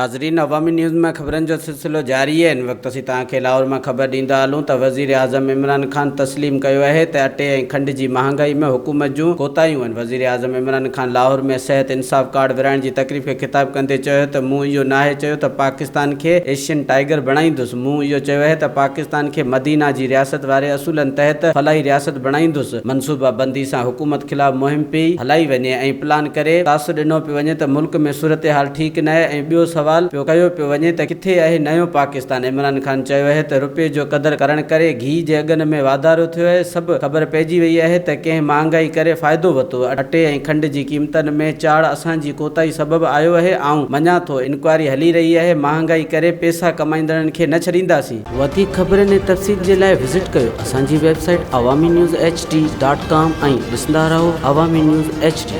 ناظرين عوامي نيوز مان خبرن جو سلسلو جاري آهي هن وقت اسين توهان کي لاهور مان خبر ڏيندا هلون ته وزيراعظم عمران خان تسليم ڪيو آهي ته اٽي ۽ کنڊ جي مهانگائي ۾ حڪومت جون ڪوتاهيون آهن وزيراعظم عمران خان لاهور ۾ صحت انصاف ڪارڊ ورهائڻ جي تقريب کي خطاب ڪندي چيو ته مون اهو ناهي چيو ته پاڪستان کي ايشين ٽائيگر بڻائيندس مون اهو چيو آهي ته پاڪستان کي مدينه جي رياست واري اصولن تحت فلاحي رياست بڻائيندس منصوبه بندي سان حڪومت خلاف مهم پئي هلائي وڃي ۽ پلان ڪري تاثر ڏنو پيو وڃي ته ملڪ ۾ صورتحال ٺيڪ ناهي ۽ ٻيو سوال پيو ڪيو پيو وڃي ته ڪٿي آهي نيو پاڪستان عمران خان چيو آهي ته رپئي جو قدر ڪرڻ ڪري گيهه جي اگهن ۾ واڌارو ٿيو آهي سڀ خبر پئجي وئي آهي ته ڪنهن مهانگائي ڪري فائدو ورتو اٽي ۽ کنڊ جي قيمتن ۾ چاڙهه اسان جي ڪوتاهي سبب آيو آهي آئون مڃان ٿو انڪوائري هلي رهي آهي مهانگائي ڪري پئسا ڪمائيندڙن کي نه ڇڏينداسين. وڌيڪ خبرن ۽ تفصيل جي لاء وزٽ ڪيو اسان جي website Awami news H D dot com ۽ ڏسندا رهو عوامي نيوز ايڇ ڊي.